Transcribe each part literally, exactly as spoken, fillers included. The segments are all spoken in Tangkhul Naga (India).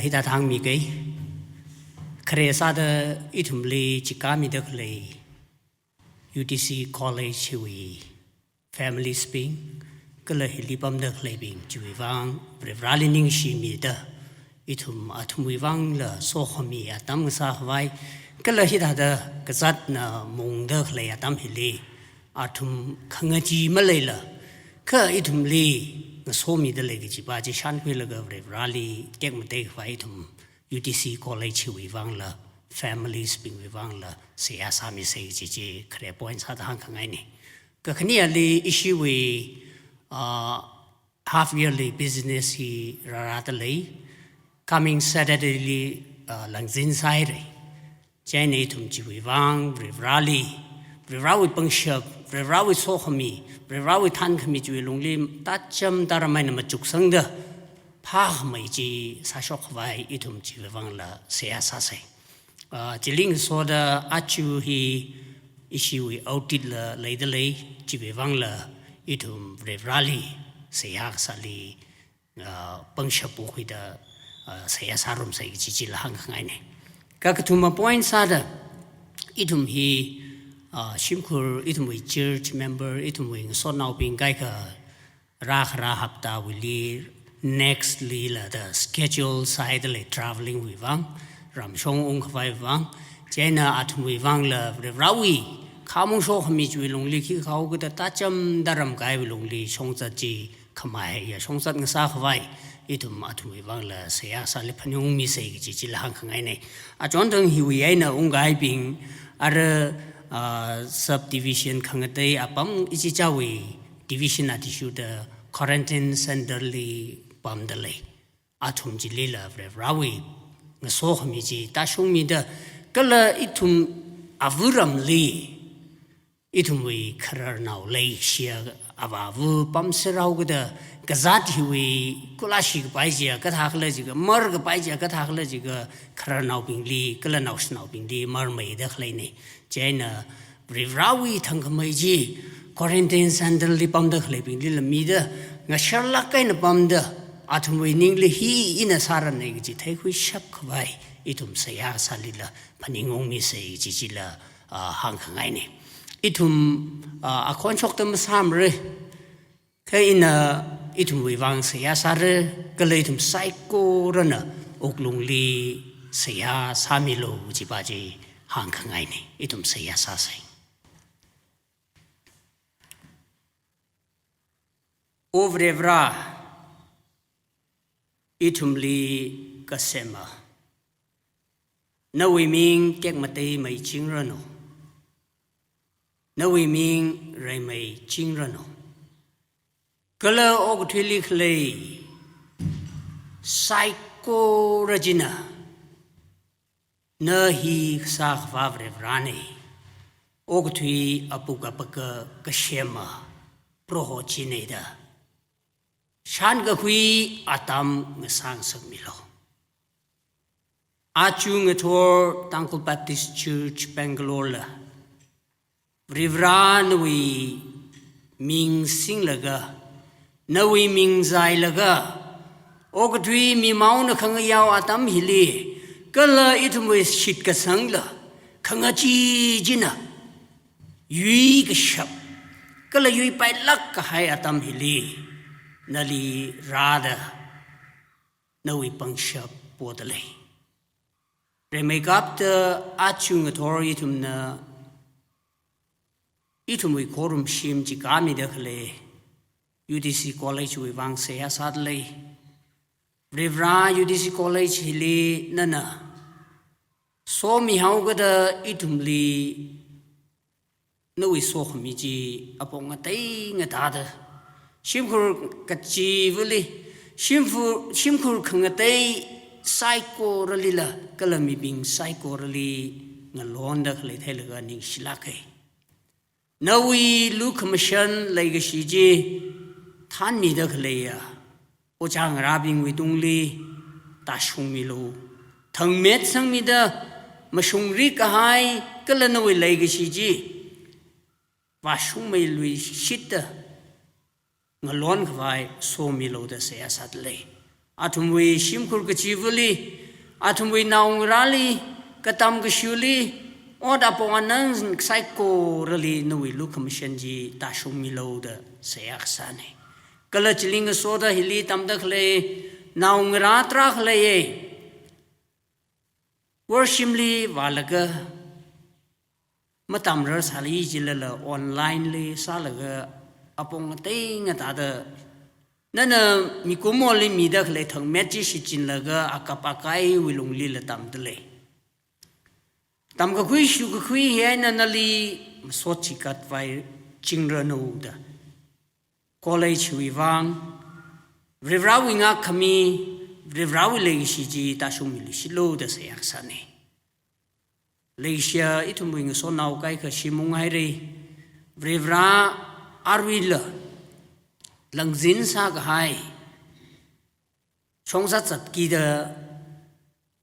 Hithāda hāngmi kei. Khare sāda ithumli chika mida khalei U T C College hiwui families bing, kala hili pamda khaleibing chiwui vang Varivarali ningshimida, ithum athumwui vangla sokhami atam ngasā khavai, kala hithāda kazatna mungda khalei atam hili athum khangachee maleila, kha ithumli ngasomida lei kajipa chi shānkhuilaga Varivarali tekmatei khavai ithum U T C College hiwui vangla, families bingwui vangla seihā sāmisei kaji chi khare point sāda hāngkhangaina. Kakhaneli ishiwui, ah, half yearly business hi rārāda lei, coming Saturday li, ah, langzin sāhaira. Chieina ithum chiwui vang Varivarali, Varivarawui pangshap, Varivarawui sokhami, Varivarawui thankhami chiwui lungli tacham taram eina machuksangda phākhamei chi sāshok khavai ithum chiwui vangla seihā sāsei. Ah, chili ngasoda aja hi ishiwui audit la leida lei, chiwui vangla ithum Varivarali seihā kasāli, ah, pangshap pokhuida, ah, seihā sārumsei kaji chila hāngkhangaina. Kakathuma point sāda, ithum hi, ah, shimkhur, ithumwui church member, ithumwui ngasotnaobing kaikha rākhara haptawuili next lila da schedule sāhaida lei travelling wui vang, ramshong ungkhavai vang, chieina athumwui vangla Varivarawui khamong sokhami chiwui lungli khikha haokida tacham taram kahaiwui lungli shongzat chi khamahaiya shongzat ngasā khavai, ithum athumwui vangla seihā sāli phaningungmisei kaji chila hāngkhangaina. Achonthang hiwui eina ungkahaibing, ara, ah, subdivision khangatei apam ichichāwui division athishurda quarantine center li pamda lei. Athum chilila Varivarawui ngasokhami chi tāshungmida, kala ithum ava ramli ithumwui khararnao leishiya ava ava pamserhaokida, kazat hiwui khula shikapai chiya kathākhala jiakha, markapai chiya kathākhala jiakha, khararnaobingli kala naoshinaobingli marmeida khaleina. Chieina Varivarawui thangkhamei chi quarantine center li pamda khaleibinglila mida, ngasharlāk eina pamda, athumwui ningli hi ina sārane kaji theikhuishap khavai ithum seihā sālila phaningungmisei kaji chila, ah, hāngkhangaina. Ithum, ah, akhon shokta masāmara. Kha ina ithumwui vang seihā sāra, kala ithum saikorana wuklungli seihā sāmilu kajipa chi hāngkhangaina. Ithum seihā sāsei. O Varivara, ithumli kasema, nawui ming tekmatei meichingranu. Nawui ming reimeichingranu. Kala okathuili khalei saikora china na hi kasā Akhava Varivarana. Okathui apuk apaka kasema Proho china da shānkakhui atam ngasāngasakmilu. Aja ngathor Tangkhul Baptist Church Bangalore la Varivara nawui ming singlaga, nawui ming zailaga, okathui mimaona khangayao atam hili, kala ithumwui shitkasangla khangachee china yuikashap kala yuipailāk kahai atam hili nali rāda nawui pangshap poda lei. Rimeikapta aja ngathor ithumna ithumwui khorumshim chikāmida khalei U T C College wui vang seihā sāda lei. Varivara, U T C College hili nana somihaokida ithumli nawui sokhami chi apong ngatei ngathāda, shimkhur kachivali, shimkhur, shimkhur khangatei saikoralila, kala mibing saikorali ngalonda khalei theilaga ningshilāka. Nawui lukhamashan leikashi chi thanmida khaleiya ojā ngarābingwui tungli tāshungmilu. Thangmet sangmida mashungri kahai kala nawui leikashi chi vāshungmeiluishitta ngalon khavai somilu da seihā sāda lei. Athumwui shimkhur kachivali, athumwui naongarāli, katam kashuli, ot apong anang saikorali nawui lukhamashan chi tāshungmilu da seihā kasāna. Kala chili ngasoda hili tamda khalei naongarā tarākha leiya. Worship li vālaga, matamrar sāli jilala online li sālaga, apong atei ngatāda, nana mikumoli mida khalei thangmet chi shichinlaga, akap akaiwui lunglila tamda lei. Tamkakhui shukakhui hi eina nali masot chikat vai chingranu da. College wui vang, Varivarāwui ngakkhami, Varivarāwui leikashi chi tāshungmilu shilu da seihā kasāna. Leishiya ithumwui ngasotnao kaikha shim unghaira, Varivarā aruila langzin sākahai, shongzat zatkida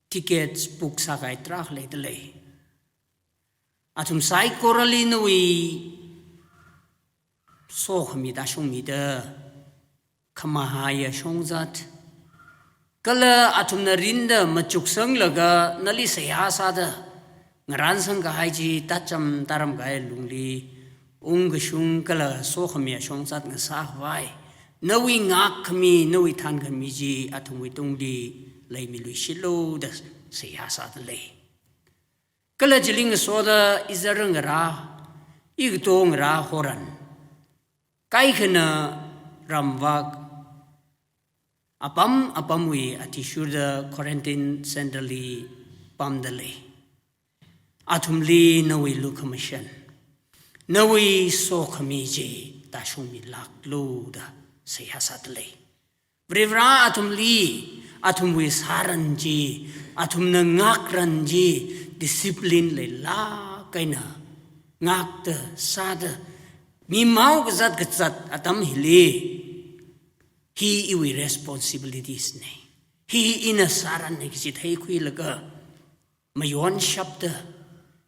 tickets book sākahai tarākha leida lei. Athum saikorali nawui sokhami tāshungmida, khamahaiya shongzat, kala athumna rinda machuksanglaga nali seihā sāda, ngarānsang kahai chi tācham tāram kahai lungli, ungkashung kala sokhamiya shongzat ngasākhavai, nawui ngakkhami, nawui thankhami chi athumwui tungli leimilu shilu da seihā sāda lei. Kala chili ngasoda izar ngarā, ikato ngarā horan, kaikhana ramvak apam apamwui athishurda quarantine center li pamda lei. Athumli nawui lukhamashan, nawui sokhami chi tāshungmilāklu da seihā sāda lei. Varivarā athumli, athumwui sāran chi, athumna ngakran chi, discipline leilāk eina ngakta sāda, mimao kazat kazat atam hili, hi iwui responsibilities na, hi ina sāranna kaji theikhuilaga, mayonshapta,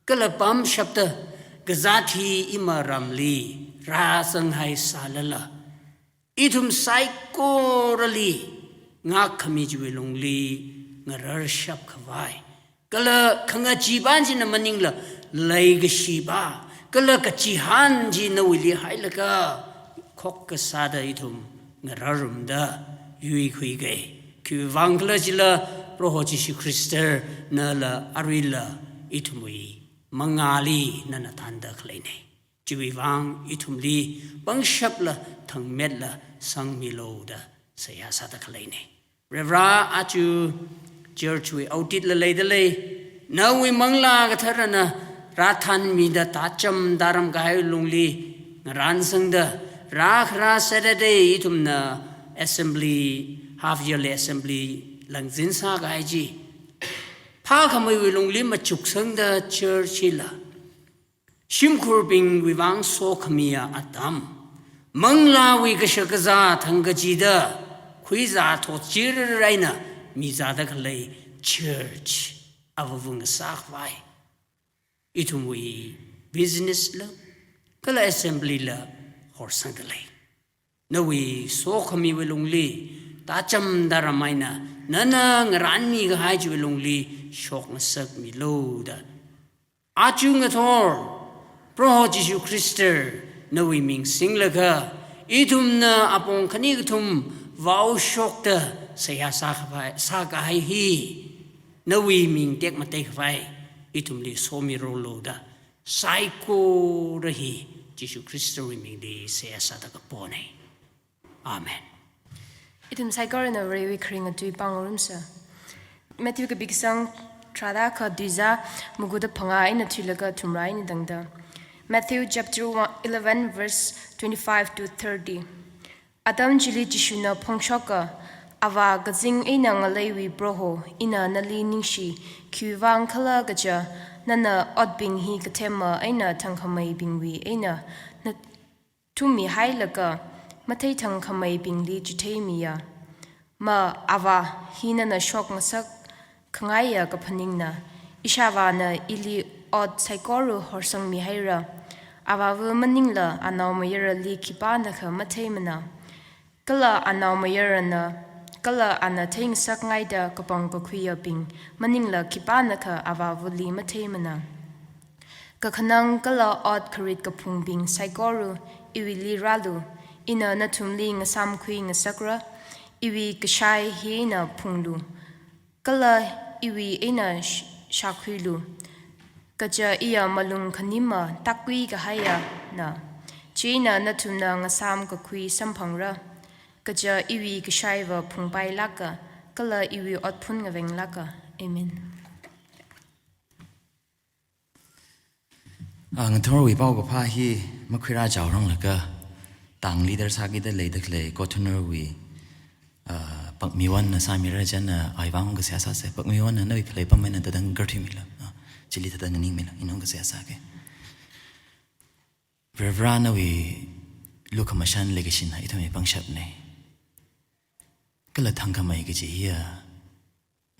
kala pamshapta, kazāt hi ima ramli rāzanghai sālala, ithum saikorali ngakkhami chiwui lungli ngararshap khavai, kala khangachee pā china maningla leikashi pā, kala kachihān chi nawuili hailaga, khokkha sāda ithum ngararumda yuikhuiga. Khiwuivang khala chila Proho Jishu Khrista nala aruila ithumwui mangāli nana thānda khaleina. Chiwuivang ithumli pangshapla thangmetla sangmilu da seihā sāda khaleina. Varivarā aja church wui audit la leida lei, nawui Manglā Katharana rāthānmida tācham tāram kahai lungli ngarānsangda, rākhara Saturday ithumna assembly, half yearly assembly langzin sākahai chi phākhameiwui lungli machuksangda church hila shimkhurbingwui vang sokhamiya atam, manglāwui kashakazā thangkachida khuizā thotchir eina mizāda khalei church avāvung sākhavai ithumwui business la, kala assembly la horsangda lei. Nawui sokhamiwui lungli tācham tāram eina nana ngarānmi kahai chiwui lungli shokngasakmilu da aja ngathor Proho Jishu Khrista nawui ming singlaga, ithumna apong khani kathum vaoshokta seihā sākhavai, sākahai hi nawui ming tekmatei khavai ithumli somirolu da saikora hi Jishu Khristawui mingli seihā sāda kapona. Amen. Ithum saikorana Varewui kharinga tui pāngarumsa. Matthew kapiksang tharāda kha tuizā maguda phangā eina thuilaga thumrā eina tangda. Matthew chapter one, eleven, verse twenty-five to thirty. Atam chili Jishuna phongshoka, Avā kazing eina ngaleiwui Proho, ina nali ningshi, khiwuivang khala kaja, nana otbing hi kathema eina thangkhameibingwui eina na thummihailaga, mathei thangkhameibingli chitheimiya. Ma Avā, hi nana shokngasak khangaiya kaphaningna, ishāvāna ili ot saikora horsangmihaira. Avāva maningla anaomayarali khipānakha matheimana. Kala anaomayarana kala ana theingasakngaida kapong kakhuiyabing maningla khipānakha Avāvali matheimana. Kakhanang kala ot kharit kaphungbing saikora iwuili rālu, ina nathumli ngasāmkhui ngasakra, iwui kashai hi eina phunglu, kala iwui eina sh-, shākhuilu. Kaja iya malung khanima takkui kahaiyana. Chieina nathumna ngasāmkakhui samphangra, kaja iwui kashaiva phungpailāka, kala iwui otphun ngavenglāka. Amen. Ah, ngathorwui paokaphā hi makhuirā jaoranglaga, tangli darsākida leida khalei Kothanurwui, ah, Pakmiwonna sāmira. Chieina ai vang kasā sāsa, Pakmiwonna nawui khalei pam eina tadang ngarthuimila. Ah, chili tadang nganingmila, ina kasā sāke. Varivarā, nawui lukhamashan leikashina ithumwui pangshapna. Kala thangkhamei kaji hiya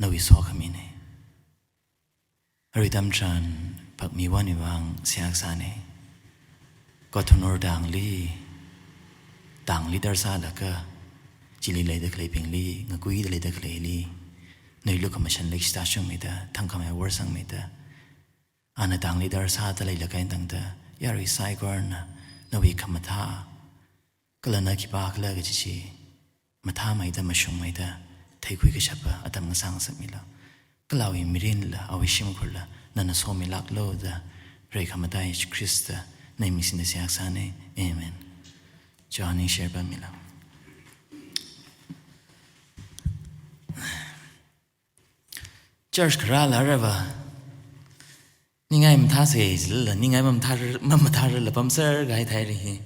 nawui sokhamina. Arui atam tharan Pakmiwonnawui vang seihā kasāna. Kothanur tangli, tangli darsālaga, chili leida khaleibingli, ngakuida leida khaleili, nawui lukhamashan leikashi tāshungmida, thangkhamei varsangmida, ana tangli darsāda leilaga eina tangda, yarui saikorana nawui khamathā, kala na khipākhala kaji chi mathāmeida, mashungmeida, theikhui kashapa atam ngasā ngasakmilu. Kala awui mirinla, awui shimkhurla nana somilāklu da, Reikhamataiya Jishu Khrista nawui ming singda seihā kasāna. Amen. Chieina ningshi pammilu. Church kharāla rava, ningai mathāsa jilala, ningai mamathāra, mamathārala pamser kahai theira hi.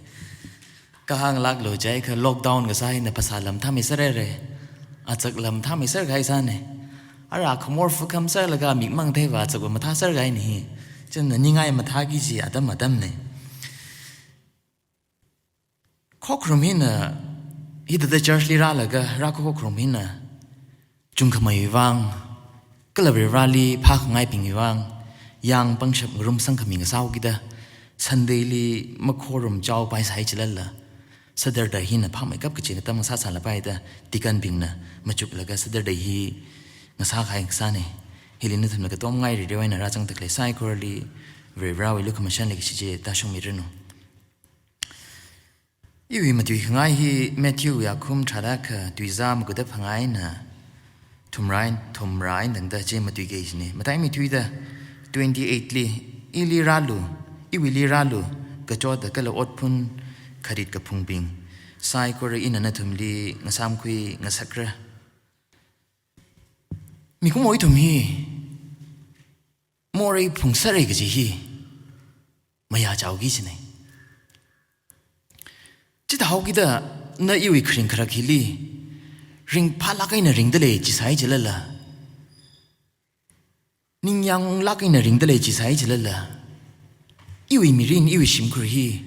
Kahāng lāklu jiakha lockdown kasā hina phasāla mathāmeiserhaira. Achakla mathāmeiser kahai sāna. Ara khamor fu khamserlaga mik mang theiva achakva mathāser kahaina hi. Chieina ningai mathāki kaji atam atamna. Khokharum hina, hithāda church li rālaga, rākakhorum hina, chungkhameiwui vang, kala Varivarāli phākhangaibingwui vang, yang pangshap ngarumsang khami ngasāhaokida, Sunday li makhorum chaopaisai jilala, Saturday hina phāmeikap kachi atam ngasāsālapaida, deacon bingna machuklaga Saturday hi ngasākahai ngasāna. Hili nathumla katomngai rireo eina rāzangda khalei saikorali, Varivarāwui lukhamashan leikashi chi tāshungmiranu. Iwui matuikhangai hi Matthew wui akhum tharāda kha tuizā makuda phangā eina thumrā, thumrā eina tangda chi matuiki kajina. Mataimeithuida twenty-eight li, ili rālu, iwuili rālu, kachotda kala otphun kharit kaphungbing saikora ina nathumli ngasāmkhui ngasakra. Mikumo ithum hi morei phungserra kaji hi mayāchaoki kajina. Chithāhaokida na iwui kharing kharak hili ringphālāk eina ringda lei jisai jilala, ningyānglāk eina ringda lei jisai jilala, iwui mirin, iwui shimkhur hi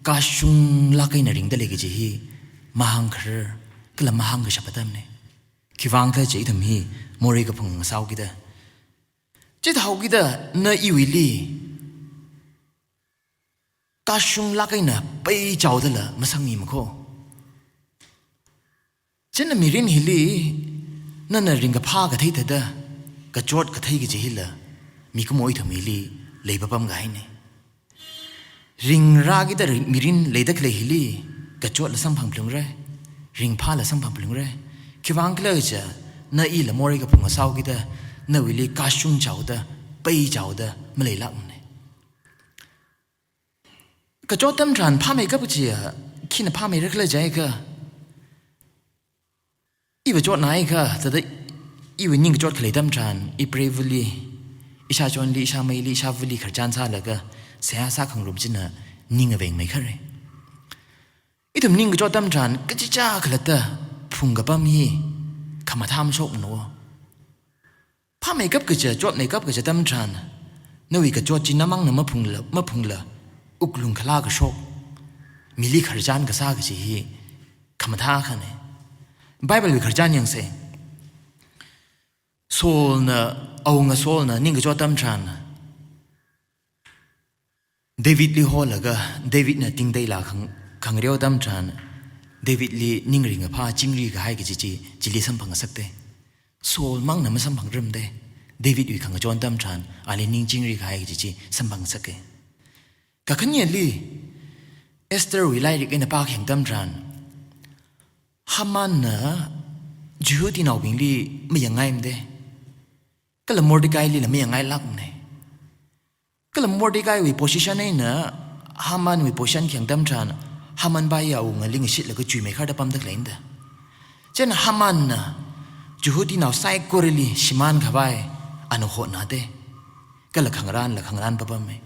kashunglāk eina ringda lei kaji hi mahāngkharar kala mahāngkashap atamna. Khivang khala chi ithum hi morei kaphung ngasāhaokida. Chithāhaokida na iwuili kashunglāk eina peichaodala masangmi makho. Chieina mirin hili nana ringkaphā kathei thāda, kachot kathei kaji hila, mikumo ithum hili leipapam kahaina. Ringrākida ring, mirin leida khalei hili, kachotla samphang phalungra, ringphāla samphang phalungra. Khivang khala kaja, na ila morei kaphung ngasāhaokida, nawuili kashungchaoda, peichaoda maleilākmana. Kachot atam tharan phāmeikap kachiya, khina phāmeira khala jiakha, iva chotnaiakha, thāda iwui ningkachot khalei atam tharan, ipreivali, ishāchonli, ishāmeili, ishāvali khararchan sālaga, seihā sākhangarum china ning avengmeikhara. Ithum ningkachot atam tharan, kachichā khalatta phungkapam hi khamathā mashokmana. Phāmeikap kaja, chotmeikap kaja atam tharan, nawui kachot chi namangna maphungla, maphungla, wuklung khalā kashok, mili khararchan kasā kaji hi khamathā akhana. Bible wui khararchan yangsa. Saulna, awunga Saulna ningkachot atam tharan, Davidli holaga, Davidna tingteila khang, khangareo atam tharan, Davidli ning ringkaphā chingri kahai kaji chi, chili samphangngasakte. Saulmangna masamphangrarmade. Davidwui khangachon atam tharan, ali ning chingri kahai kaji chi samphangngasake. Kakhaneli, Estherwui lairik eina pākhayang atam tharan, Hamanna Jihudinaobingli mayangngaimade. Kala Mordekailila mayangngailākmane. Kala Mordekaiwui position eina Hamanwui position khayang atam tharan, Haman pā hi awungali ngashitlaga chuimeikharda pamda khaleina da. Chieina Hamanna Jihudinao saikorali shimānkhavai ana hotnade. Kala khangarānla khangarān papame.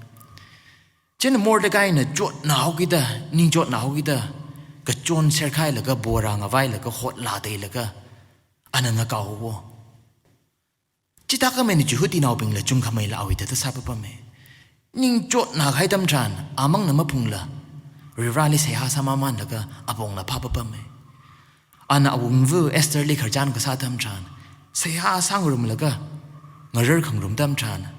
Chieina Mordekaina chotnā haokida, ning chotnā haokida, kachon serkhailaga, bora ngavailaga, hotlā teilaga, ana ngakaowo. Chithākhameina Jihudinaobingla chungkhameila awui thāda sāpapame. Ning chotnā kahai atam tharan, amangna maphungla, Varivarali seihā sāmamānlaga apongla phāpapame. Ana awungva Estherli khararchan kasā atam tharan, seihā sāngarumlaga, ngarar khangarum atam tharan,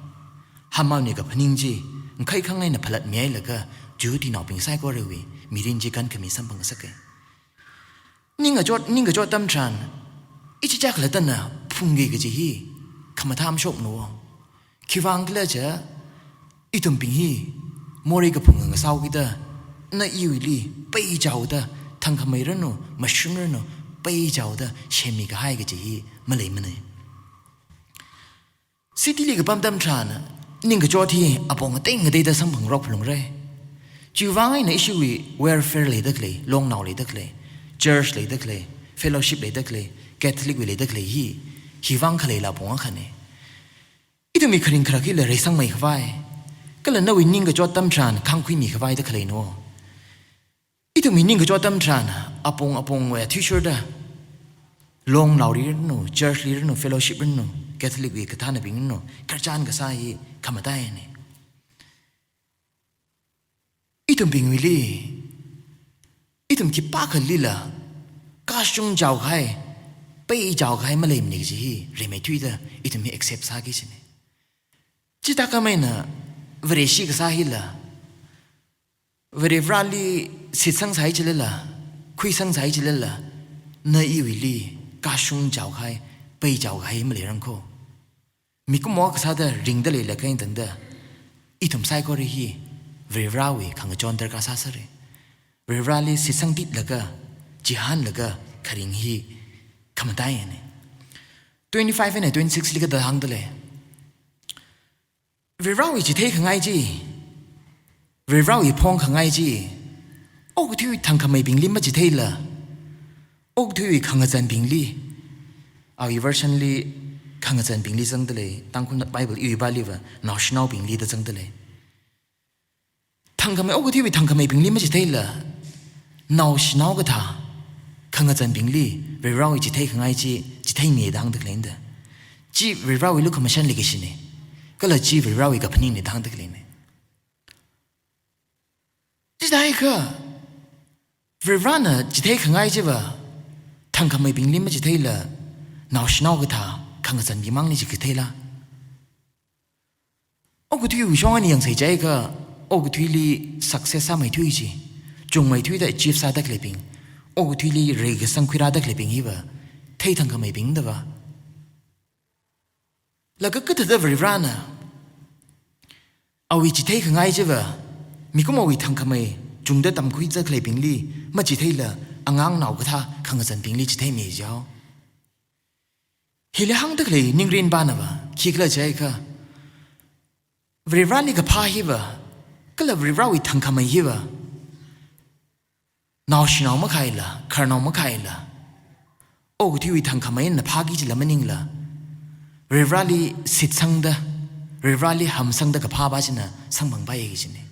Hamanwui kaphaning chi, ngakhai khangaina phalatmihailaga, Jihudinaobing saikorawui mirin chi kankhami samphangngasake. Ning kachot, ning kachot atam tharan, ichichā khalattana phungki kaji hi, khamathā mashokmana. Khiwuivang khala jiakha, ithumbing hi, morei kaphung ngasā haokida, na iwuili, peichaoda, thangkhamei ranu, mashun ranu, peichaoda, semmi kahai kaji hi, maleimane. Cityli kapam atam tharan, ning kachot hi apong ngatei ngateida samphangrok phalungra. Chiwuivang eina ishiwui welfare leida khalei, longnao leida khalei, church leida khalei, fellowship leida khalei, Catholicwui leida khalei hi, hiwuivang khaleila apong akhane. Ithumwui kharing kharak hila reisangmeikhavai, kala nawui ning kachot atam tharan khangkhuimikhavai da khaleina. Ithumwui ning kachot atam tharan, apong apongwui athishurda, longnaoli ranu, churchli ranu, fellowship ranu, Catholicwui kathānabing ranu, khararchan kasā hi khamataiyane. Ithumbingwuili, ithum khipākhalila, kashung chaokahai, peichaokahai maleimane kaji hi, rimeithuida, ithum hi accept sāki kajine. Chithākhameina, Vareshi kasā hila, Varivarali shitsangsai chilala, khuisangsai chilala, na iwuili, kashung chaokahai, peichaokahai maleirangko. Mikumo kasāda ringda leilakha eina tangda, ithum saikora hi, Varivarawui khangachon darkar sāsāre. Varivarali shitsangtitlaga, chihānlaga, kharing hi, khamataiyane. Twenty-five eina twenty-sixli kathāda hāngdalei. Varivarawui chitheikhangai chi, Varivarawui phongkhangai chi, okathuiwui thangkhameibingli machitheila, okathuiwui khangazanbingli, awui versionli khangazanbingli zangdalei, Tangkhul Bible iwui pāliva, naoshinaobingli da zangdalei. Thangkhamei, okathuiwui thangkhameibingli machitheila, naoshinao kathā, khangazanbingli, Varivarawui chitheikhangai chi, chitheimi da hāngda khaleina da. Chi Varivarawui lukhamashan leikashine. Kala chi Varivarawui kaphaningne da hāngda khaleina. Chithākha, Varivarana chitheikhangai chiva, thangkhameibingli machitheila, naoshinao kathā, khangazanbingmangli chikatheila. Okathuiwui shong eina yangsei jiakha, okathuili success sāmeithui chi, chungmeithuida achieve sāda khaleibing, okathuili reikasang khuirāda khaleibing hiva, theithangkhameibing dava. Laga kathāda Varivarana, awui chitheikhangai chiva, mikumowui thangkhamei, chungda tamkhuida khaleibingli, machitheila, angangnao kathā, khangazanbingli chitheimi jao. Hili hāngda khalei ningrin pānava, khikhala jiakha, Varivarali kaphā hiva, kala Varivarawui thangkhamei hiva, naoshinao makhaila, khararnao makhaila, okathuiwui thangkhameina phāki jila maningla, Varivarali shitsangda, Varivarali hamsangda kaphā pā china samphangpaiya kajine.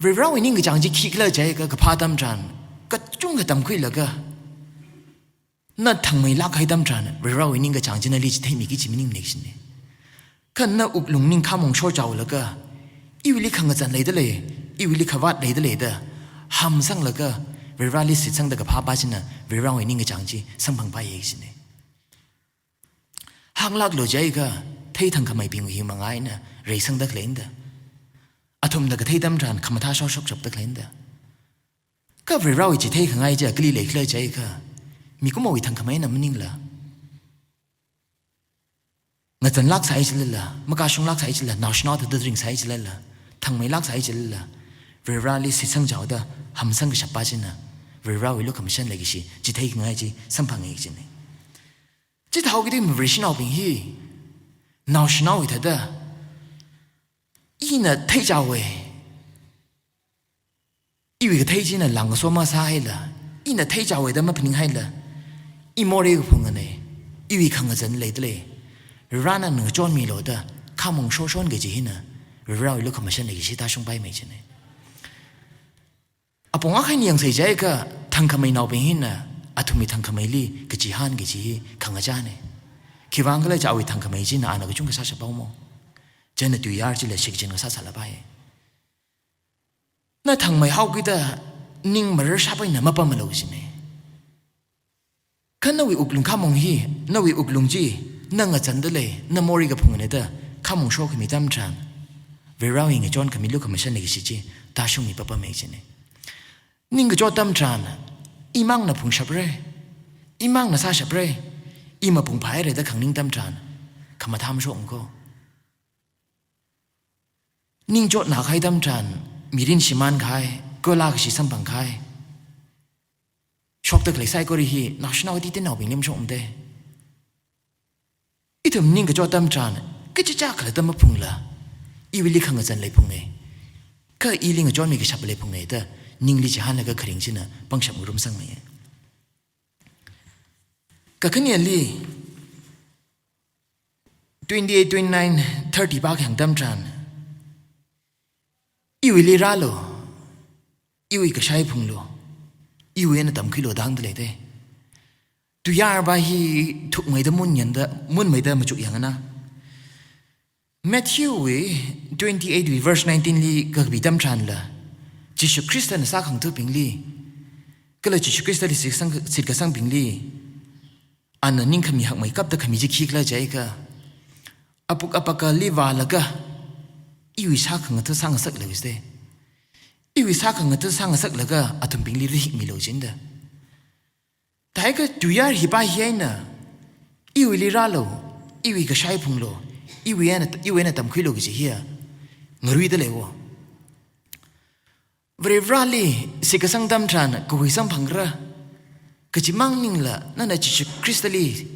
Varivarawui ningkachāng chi khikhala jiakha kaphā atam tharan, kachungkha tamkhuilaga, na thangmeilāk kahai atam tharan, Varivarawui ningkachāng chi nali chitheimiki kaji maningne kajine. Kha na wuklung ningkhāmong shorchaolaga, iwuili khangazan leidalei, iwuili khavāt leidalei da, hamsanglaga, Varivarali shitsangda kaphā pā china, Varivarawui ningkachāng chi samphangpaiya kajine. Hānglāklu jiakha, theithangkhameibingwui hi manga eina, reisangda khaleina da. Athumna kathei atam tharan, khamathā shokshokchapda khaleina da. Kha Varivarawui chitheikhangai chi kali leikhala jiakha, mikumowui thangkhameina maningla, ngazanlāksai chilala, makashunglāksai chilala, naoshinao thāda ringsai chilala, thangmeilāksai chilala, Varivarali shitsangchaoda hamsang kashappa china Varivarawui lukhamashan leikashi chitheikhangai chi samphanga kajina. Chithāhaokida Vareshinaobing hi naoshinaowui thāda, ina theichaowe, iwui kathei china langkaso masāhaila, ina theichaowe da maphaninghaila, i morei kaphungane, iwui khangazan leidalei, Varivarana ngachonmilu da khamong shoshon kaji hina Varivarawui lukhamashan leikashi tāshungpaimei jina. Apong akha eina yangsei jiakha, thangkhameinaobing hina athumwui thangkhameili kachihān kaji hi khangachāna. Khiwuivang khala jiakha awui thangkhamei china ana kachungkha sāshaphaowa mo. China tuiyār chila shikachin kasā sālapai. Na thangmeihaokida ning mararshap eina mapamlu jina. Kha nawui wuklung khamong hi, nawui wuklung chi, na ngazandalei, na morei kaphungane da khamong shokhami atam tharan, Varivarawui ngachonkhami lukhamashan leikashi chi tāshungmi papamei jina. Ningkachot atam tharan, imangna phungshapra, imangna sāshapra, i maphungphāhaira da khanganing atam tharan, khamathā mashokngaiko. Ningchotna kahai atam tharan, mirin shimānkahai, kola kashi samphangkahai, shokda khalei saikora hi naoshinao titinaobingli mashokmade. Ithum ningkachot atam tharan, kachichā khalatta maphungla, iwuili khangazan leiphunge, kha ili ngachonmi kashap leiphunge da ningli chihānlaga kharing china pangshap ngarumsangmeiya. Kakhaneli, twenty-eight, twenty-nine, thirty pākhayang atam tharan, iwuili rālu, iwui kashai phunglu, iwui eina tamkhuilu da hāngdalei de. Tuiyār pa hi thukmeida munyan da, munmeida machuk yangna. Matthew wui twenty-eight wui verse nineteen li kakapi atam tharanla, Jishu Khristana sākhangathabingli, kala Jishu Khristali shitkasang, shitkasangbingli, ana ningkhami hakmeikapta khami chi khikhala jiakha, apuk apakalli vālaga, iwui sākhangatha sāngasaklu jide. Iwui sākhangatha sāngasaklaga athumbingli rihikmilu jida. Thākha tuiyār hi pa hi eina, iwuili rālu, iwui kashai phunglu, iwui eina, iwui eina tamkhuilu kaji hiya ngaruidalei wo. Varivarali shitkasang atam tharan kahui samphangra, kachimang maningla nana Jishu Khristali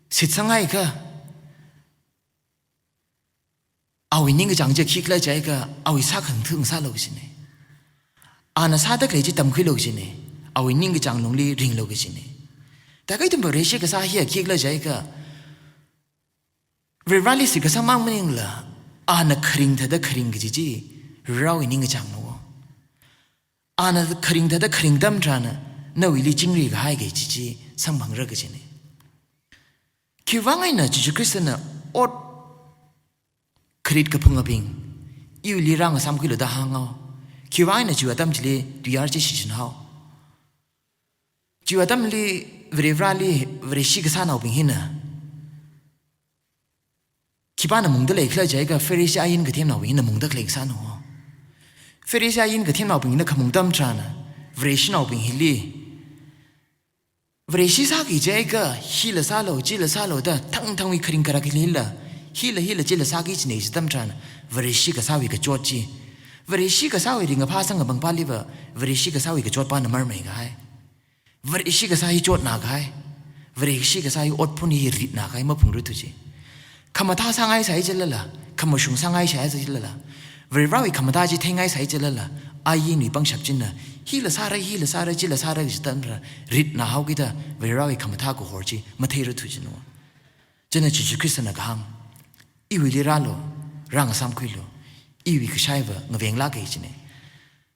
shitsanghaiakha, awui ningkachāng chi khikhala jiakha, awui sākhangatha ngasālu kajina. Ana sāda khalei chi tamkhuilu kajina. Awui ningkachāng lungli ringlu kajina. Thākha ithum Vareshi kasā hiya khikhala jiakha, Varivarali shitkasang mang maningla, ana kharing thāda kharing kaji chi, Varivarawui ningkachāngna wo. Ana kharing thāda kharing atam tharan, nawuili chingri kahai kaji chi samphangra kajina. Khiwuivang eina Jishu Khristana ot kharit kaphungabing, iwuili rāngasāmkhuilu da hānghao. Khiwuivang eina chiwui atam chili tuiyār chi shichinhao. Chiwui atamli Varivarali Vareshi kasānaobing hina khipāna mungdalei khala jiakha, Pharisee ain kathemnaobing hina mungda khalei kasāna wo. Pharisee ain kathemnaobing hina khamung atam tharan, Vareshinaobing hili, Vareshi sāki jiakha, hila sālu, chila sālu da, thangthangwui kharing kharak hilila, hila hila chila sāki kajina chi atam tharan, Vareshi kasāwui kachot chi, Vareshi kasāwui ringkaphā samkaphang paliva, Vareshi kasāwui kachot pana marmei kahai. Vareshi kasā hi chotna kahai, Vareshi kasā hi otphun hi ritna kahai maphungrarthu chi. Khamathā sāngaisai chilala, khamashung sāngaisai chilala, Varivarawui khamathā chi theingaisai chilala, ainwui pangshap china, hila sāra, hila sāra, chila sāra kaji atam tharan, ritna haokida Varivarawui khamathā kahor chi matheirarthu jina wo. China Jishu Khristana kahāng, iwuili rālu, rāngasāmkhuilu, iwui kashaiva ngavenglāka kajina.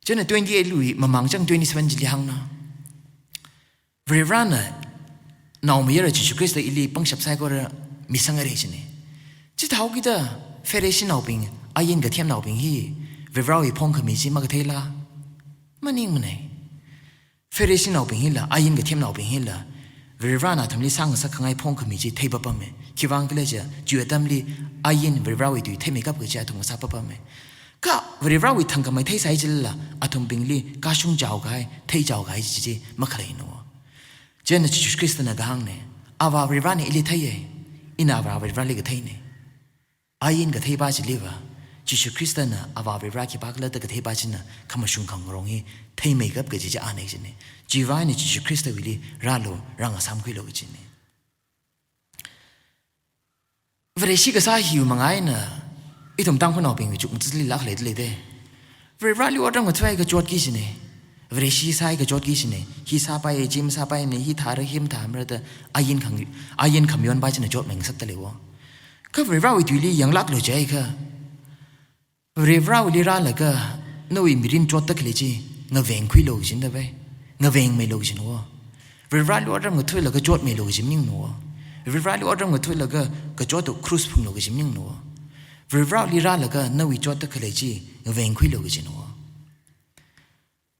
China twenty-eight lui mamangchang twenty-seven chili hāngna. Varivarana naomayara Jishu Khrista ili pangshap saikora misangare jina. Chithāhaokida Pharisee naobing, ain kathemnaobing hi Varivarawui phongkhami chi makatheila? Maningmana. Pharisee naobing hila, ain kathemnaobing hila, Varivarana athumli sāngasak khangai phongkhami chi theipapama. Khiwuivang khala jiakha, chiwui atamli ain Varivarawui tui theimeikap kaji athum ngasāpapama. Kha Varivarawui thangkhamei theisai chilala, athumbingli kashung chaokahai, theichaokahai chi chi makhalei no. Chieina Jishu Khristana kahāngna, Avā Varivarana ili theiya, ina Avā Varivarali katheina. Ain katheipa chiliva, Jishu Khristana Avā Varivara khipākhala da katheipa china khamashung khangarong hi theimeikap kaji chi ana kajina. Chiwuivang eina Jishu Khristawuili rālu, rāngasāmkhuilu kajina. Vareshi kasā hiwui manga eina ithum Tangkhulnaobingwui chukmajali lāk leidalei da. Varivarali otram ngathāi kachotki kajina. Vareshi sāi kachotki kajina. Hi sāpai, chi masāpaimana, hi thāra, hi mathāmara da ain khang, ain khamayonpa china chotmei ngasakdalei wo. Kha Varivarawui tuili yanglāklu jiakha, Varivarawuili rālaga nawui mirin chotda khalei chi ngavengkhuilu kajina da bai. Ngavengmeilu kajina wo. Varivarali otram ngathālaga chotmeilu kaji maningna wo. Varivarali otram ngathālaga kachot krush phunglu kaji maningna wo. Varivarawuili rālaga nawui chotda khalei chi ngavengkhuilu kajina wo.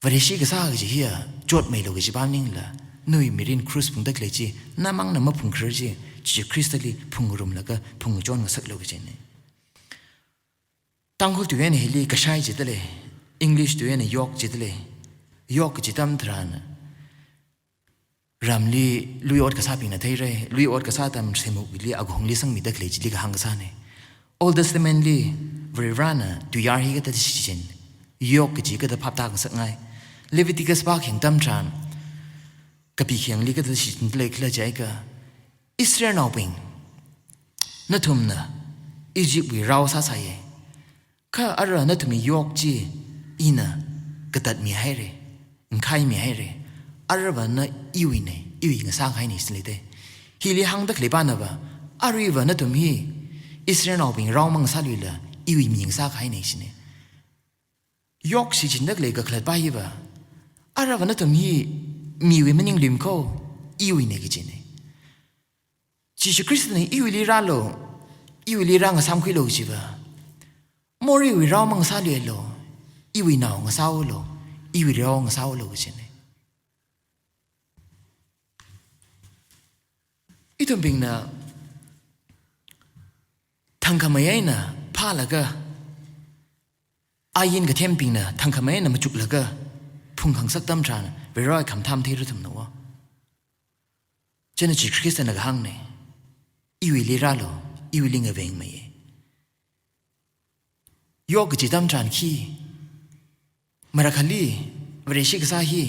Vareshi kasā kaji hiya chotmeilu kajipa maningla, nawui mirin krush phungda khalei chi, namangna maphungkharar chi, Jishu Khristali phungrumlaga phungchon ngasaklu kajina. Tangkhul tui eina hili kashai jidalei, English tui eina yoke jidalei. Yoke kaji atam tharan, ramli lui ot kasābingna theira, lui ot kasā atam semukli agahungli sangmida khalei chili kahāng kasāna. Old Testament li Varivarana tuiyār hi kathāda shichin, yoke kaji kathāda phaptā ngasakngai. Leviticus pākhayang atam tharan, kapikhayangli kathāda shichin dalei khala jiakha, Israelnaobing, nathumna Egyptwui rao sāsāya. Kha ara nathumwui yoke chi ina katatmihaira, ngakhaimihaira. Aruiva na iwuina, iwui ngasākahaina shina da. Hili hāngda khaleipanava, aruiva nathum hi Israelnaobing rao mangasāluila, iwui mi ngasākahaina shina. Yoke shichinda khalei kakhalatpa hiva, aruiva nathum hi miwui maningluimana ko, iwuina kajina. Jishu Khristana iwuili rālu, iwuili rāngasāmkhuilu kajiva, moreiwui rao mangasāluilu, iwui nao ngasāulu, iwui rao ngasāulu kajina. Ithumbingna thangkhamei eina phālaga, ain kathembingna thangkhamei eina machuklaga phungkhangasak atam tharan, Varivarawui khamathā matheira ithumna wo. Chieina Jishu Khristana kahāngna, iwuili rālu, iwuili ngavengmeiya. Yoke kaji atam tharan khi, marakhali Vareshi kasā hi,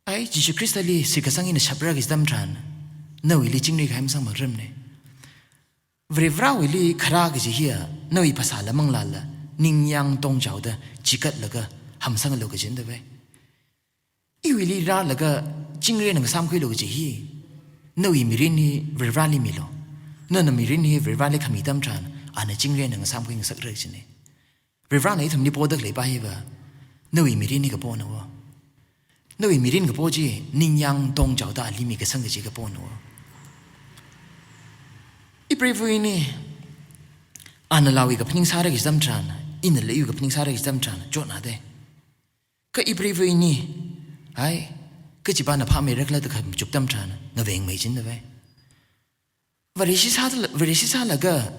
ai, Jishu Khristali shitkasang eina shapra kaji atam tharan, nawuili chingri kahai masangmara rimana. Varivarawuili kharā kaji hiya, nawui phasāla manglāla, ningyāng tongchaoda chikatlaga hamsanglu kajina da bai. Iwuili rālaga chingri eina ngasāmkhuilu kaji hi, nawui mirin hi Varivarali milu. Nana mirin hi Varivarali khami atam tharan, ana chingri eina ngasāmkhui ngasakra kajina. Varivarana ithumli poda khaleipa hiva, nawui mirin hi kapona wo. Nawui mirin kapo chi, ningyāng tongchaoda ali mikasang kaji kapona wo. Ipreivawui eina, ana lawui kaphaning sāra kaji atam tharan, inala iwui kaphaning sāra kaji atam tharan, chotna da. Kha ipreivawui eina, ai, kachipana phāmeira khala da khamachuk atam tharan, ngavengmei china da bai. Vareshi sā, Vareshi sālaga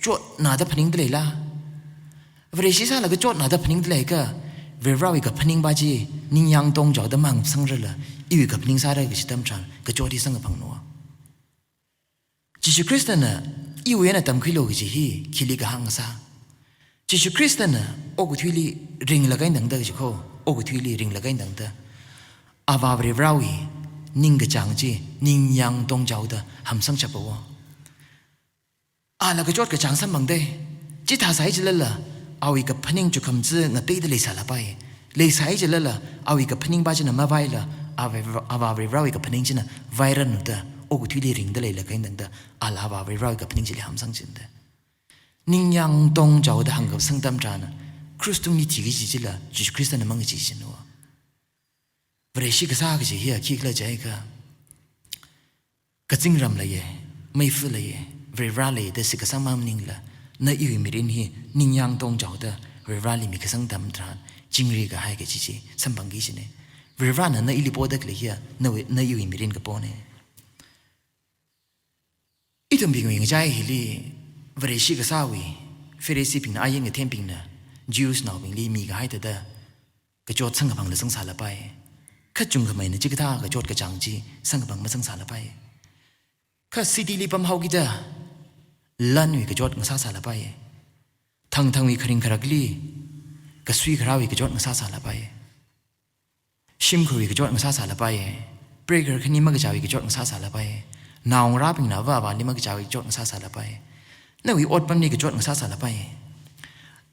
chotnada phaningda leila. Vareshi sālaga chotnada phaningda leiakha, Varivarawui kaphaningpa chi, ningyāng tongchaoda masangrarla, iwui kaphaning sāra kaji atam tharan, kachot hi samkaphangna wo. Jishu Khristana iwui eina tamkhuilu kaji hi, khili kahāng sā. Jishu Khristana okathuili ringlaga eina tangda kaji ko, okathuili ringlaga eina tangda, Avā Varivarawui ningkachāng chi, ningyāng tongchaoda hamsangshapa wo. Ala kachot kachāng samphangda, chithāsai chilala, awui kaphaning chukhamzi ngateida leisālapai. Leisai chilala, awui kaphaningpa china mavaila, Avā, Avā Varivarawui kaphaning china vairanu da, okathuili ringda leilaga eina tangda, ala Avā Varivarawui kaphaning chili hamsang china da. Ningyāng tongchaoda hāngkasang atam tharan, krush tungli thiki kaji chila, Jishu Khristana mangkaji china wo. Vareshi kasā kaji hiya khikhala jiakha, kazingram leiya, meifa leiya, Varivara leiya da shitkasang maningla, na iwui mirin hi ningyāng tongchaoda Varivarali mikasang atam tharan, chingri kahai kaji chi samphangki kajina. Varivarana na ili poda khalei hiya, nawui, na iwui mirin kapona. Ithumbingwui ngachai hili, Vareshi kasāwui, Phariseebingna ain kathembingna, Jews naobingli mikahai thāda kachot samkaphangla zangsālapai. Kha chungkhameina chikathā kachot kachāng chi samkaphang mazangsālapai. Kha city li pamhaokida lanwui kachot ngasāsālapai. Thangthangwui kharing kharakli kasui kharāwui kachot ngasāsālapai. Shimkhurwui kachot ngasāsālapai. Prekar khani makachāwui kachot ngasāsālapai. Naongarābingna ava avāli makachāwui kachot ngasāsālapai. Nawui otpamli kachot ngasāsālapai.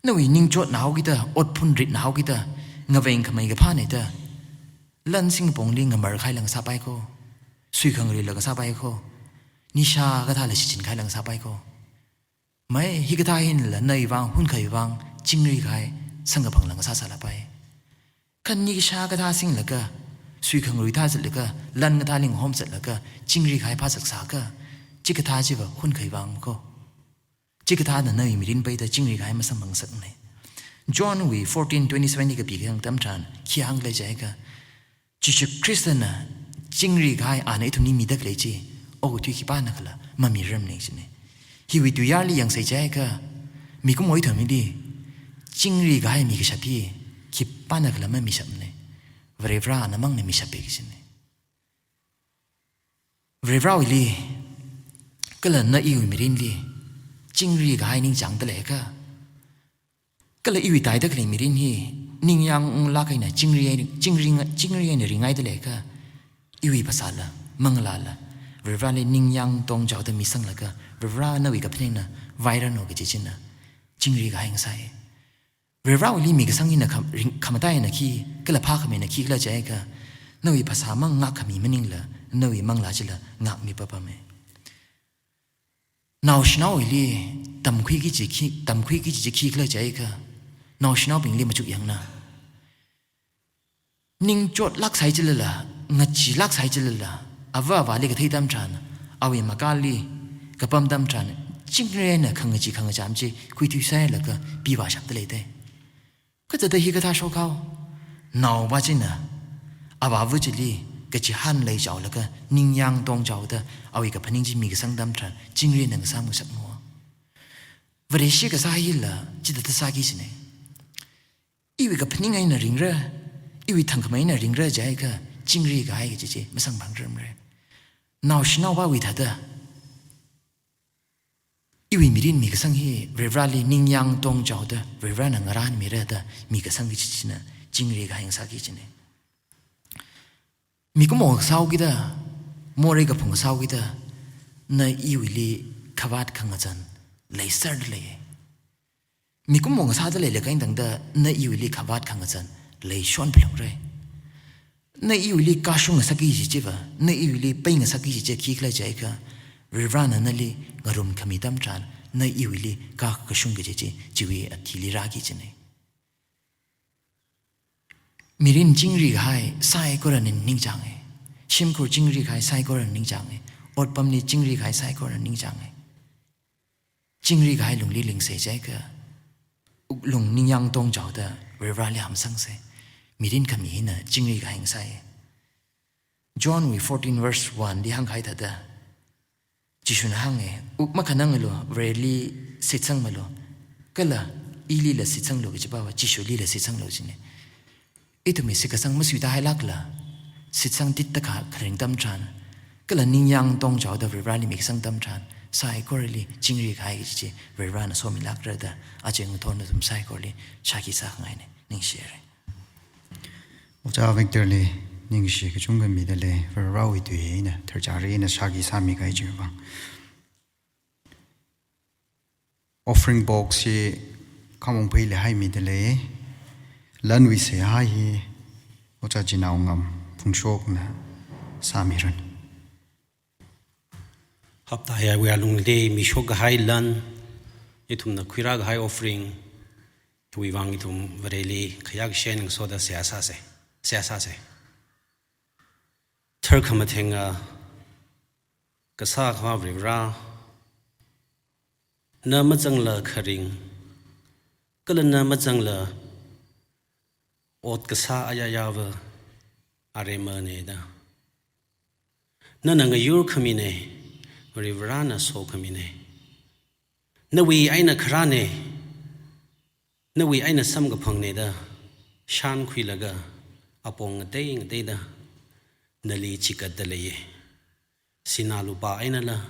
Nawui ningchotna haokida, otphun ritna haokida, ngaveng khamei kaphāna da lan singpongli ngamar kahaila ngasāpai kho. Suikhangaruila ngasāpai kho. Nisha kathāla shichin kahaila ngasāpai kho. Mai hikathā hinala nawui vang, hunkhavai vang, chingri kahai samkaphangla ngasāsālapai. Kha nikashā kathā singlaga, suikhangarui thā zatlaga, lan kathāli ngahom zatlaga, chingri kahai phāsaksa kha, chikathā chiva hunkhavai vang kho. Chikathāna nawui mirin peida chingri kahai masamphangsakna. John wui fourteen twenty-seven li kapikahai atam tharan, khi hānglei jiakha, Jishu Khristana chingri kahai ana ithumli mida khalei chi, okathui khipānakhala mamirarmana jina. Hiwui tuiyarli yangsei jiakha, mikumo ithumli chingri kahai mikashap hi khipānakhala mamishapmana. Varivarāna mangna mishappa kajina. Varivarāwuili, kala na iwui mirinli, chingri kahai ningchāngda leiakha, kala iwui taida khalei mirin hi ningyāng unglāk eina chingri, chingri, chingri eina ringaida leiakha, iwui phasāla, manglāla, Varivarāli ningyāng tongchaoda misanglaga, Varivarā nawui kaphaningna vairanu kaji china chingri kahai ngasai. Varivarāwuili mikasang hina kham-, ring-, khamataina khi, kala phākhamina khikhala jiakha, nawui phasā mang ngākkhami maningla, nawui manglā chila ngākmi papama. Naoshinaowuili tamkhuiki kaji khi, tamkhuiki kaji khikhala jiakha, naoshinaobingli machukyangna. Ningchotlāksai chilala, ngacheelāksai chilala, ava avāli kathei atam tharan, awui makali kapam atam tharan, chingri eina khangachee khangacham chi khuithuisailaga pivāshapda leida. Kha thāda hikathā shokhao, naopa china avāva chili kachihān leichaolaga ningyāng tongchaoda awui kaphaning chi mikasang atam tharan chingri eina ngasāngasakmo. Vareshi kasā hila chithāda sāki jina. Iwui kaphaning eina ringra, iwui thangkhamei eina ringra jiakha chingri kahai kaji chi masamphangrarmara. Naoshinaopawui thāda iwui mirin mikasang hi Varivarāli ningyāng tongchaoda Varivarāna ngarānmira da mikasang kaji china chingri kahai ngasāki jina. Mikumo kasāhaokida, morei kaphung kasāhaokida, na iwuili khavāt khangazan leiserda lei. Mikumo kasāda leilakha eina tangda na iwuili khavāt khangazan leishon phalungra. Na iwuili kashung ngasakki kaji chiva, na iwuili pei ngasakki kaji chi khikhala jiakha, Varivarāna nali ngarumkhami atam tharan, na iwuili kakashung kaji chi, chiwui athili rāki jina. Mirin chingri kahai saikorana ningchānga. Shimkhur chingri kahai saikorana ningchānga. Otpamli chingri kahai saikorana ningchānga. Chingri kahai lungli leisei jiakha, wuklung ningyāng tongchaoda Varivarāli hamsangsa. Mirin khami hina chingri kahai ngasai. John wui fourteen verse one li hāngkahai thāda, Jishuna hānga, wuk makhananglu, Vareli shitsangmalu, kala ilila shitsanglu kajiva Jishulila shitsanglu jina. Ithumwui shitkasang masuita hailākla, shitsang tittakha kharing atam tharan, kala ningyāng tongchaoda Varivarāli mikasang atam tharan, saikorali chingri kahai kaji chi Varivarāna somilākra da, aja ngathor nathum saikorali shākhi sākhangaina, ningshira. Ojā Victor li ningshi kachungkha mida lei, Varivarāwui tui eina, tharchari eina shākhi sāmikahai chiwui vang. Offering box hi Khamong Phei li haimida lei, lanwui seihā hi Ojā Chinaongam Phungshokna sāmiranu. Hapta hiwui alungli mishok kahai lan, ithumna khuirā kahai offering, hiwui vang ithum Vareli khayākashen ngasoda seihā sāsa, seihā sāsa. Tharkhamatheng akha kasā Akhava Varivarā, na mazangla kharing, kala na mazangla ot kasā ayayāva aremana da. Nana ngayur khamina, Varivarāna sokhamina. Nawui eina kharāna, Nawui eina samkaphangna da shānkhuilaga apong ngatei ngateida nali chigatda leiya. Sinā lupā einala,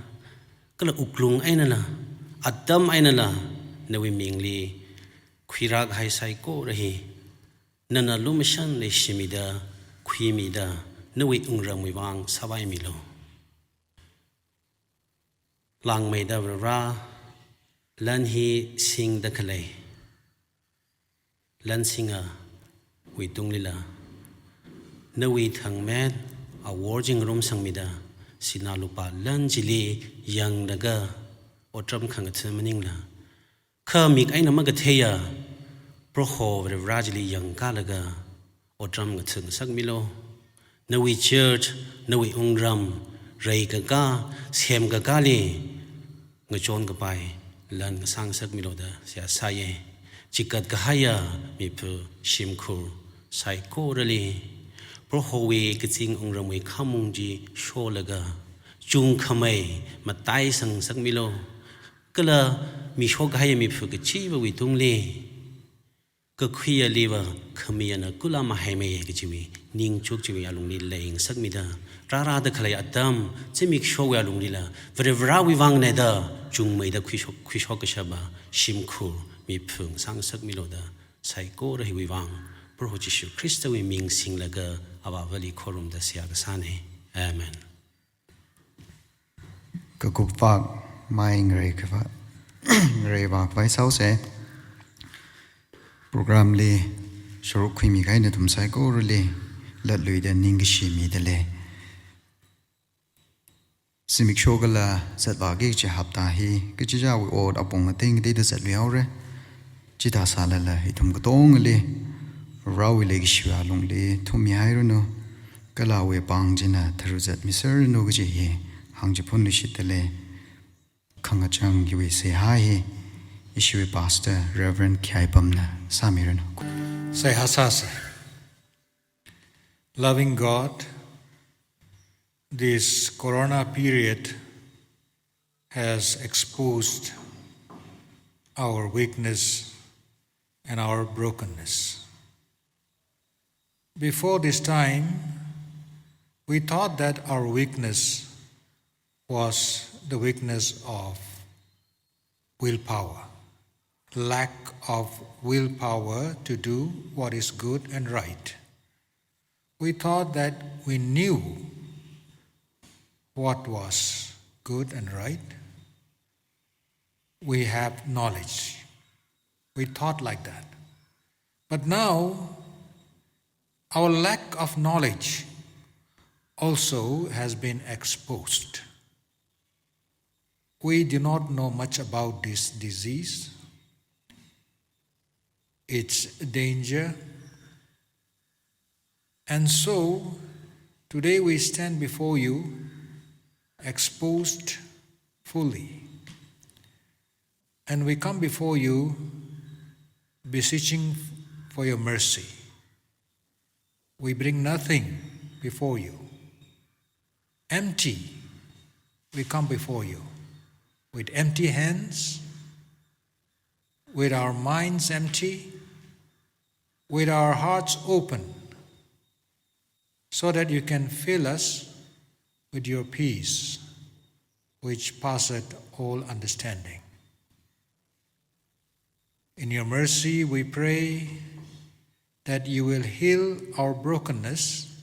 kala wuklung einala, atam einala, nawui mingli khuirākahai saikora hi nana lumashan leishimida, khuimida, nawui wungramwui vang sāpaimilu. Langmeida Varivara, lan hi singda khalei lan singawui tunglila, nawui thangmet awor chi ngarumsangmida, sinā lupā lan chili yanglaga otram khangatha maningla, kha mik eina makatheiya Proho Varivara chili yangkalaga otram ngatha ngasakmilu. Nawui church, nawui wungram, reikaka, semkakali ngachonkapai lan ngasā ngasakmilu da seihā sāya. Chigat kahaiya miphu shimkhur saikorali Prohowui kazing wungramwui khamung chi sholaga, chungkhamei mataisang ngasakmilu. Kala mishok kahaiya miphu kachivawui tungli kakhuiyaliva khami eina kula mahaimeiya kajiwui ningchuk chiwui alungli leingasakmida, rārāda khalei atam zimiksho alunglila Varivarawui vangna da chungmeida khuishok, khuishok kashapa shimkhur miphu ngasā ngasakmilu da saikora hiwui vang Proho Jishu Khristawui ming singlaga Avāvali khorumda seihā kasāna. Amen. Kakup vak mai ngarei kava, ngarei vak vai sāusa. Program li sharuk khuimi kahai nathum saikorali latluida ningkashi mida lei. Zimiksho kala zatvāki kachi hapta hi, kachichāwui ot apong ngatei ngateida zatlui haora. Chithā sālala ithum katongali Varewui leikashiwui alungli thummi hairanu, kala awui pāng china tharuzat miserranu kaji hi hāngchiphun luishitda lei. Khangachang hiwui seihā hi ishiwui Pastor Reverend Khiaipamna sāmiranu. Seihā sāsa. Loving God, this corona period has exposed our weakness and our brokenness. Before this time, we thought that our weakness was the weakness of willpower, lack of willpower to do what is good and right. We thought that we knew what was good and right. We have knowledge. We thought like that. But now, our lack of knowledge also has been exposed. We do not know much about this disease, its danger, and so today we stand before you exposed fully. And we come before you beseeching for your mercy. We bring nothing before you. Empty, we come before you with empty hands, with our minds empty, with our hearts open, so that you can fill us with your peace, which passeth all understanding. In your mercy, we pray that you will heal our brokenness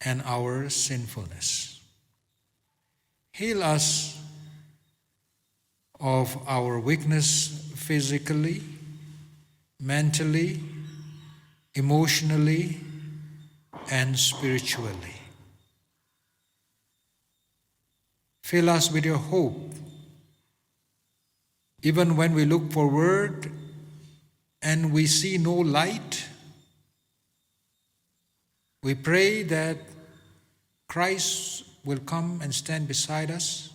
and our sinfulness. Heal us of our weakness physically, mentally, emotionally, and spiritually. Fill us with your hope. Even when we look forward and we see no light, we pray that Christ will come and stand beside us,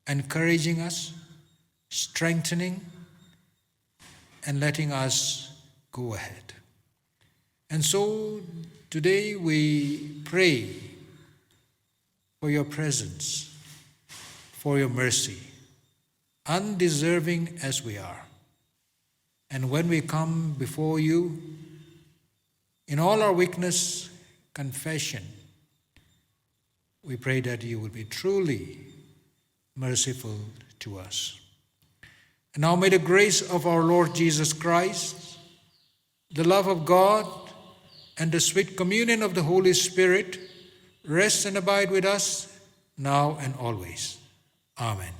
encouraging us, strengthening, and letting us go ahead. And so today we pray for your presence, for your mercy, undeserving as we are. And when we come before you in all our weakness, confession, we pray that you will be truly merciful to us. And now may the grace of our Lord Jesus Christ, the love of God, and the sweet communion of the Holy Spirit rest and abide with us now and always. Amen.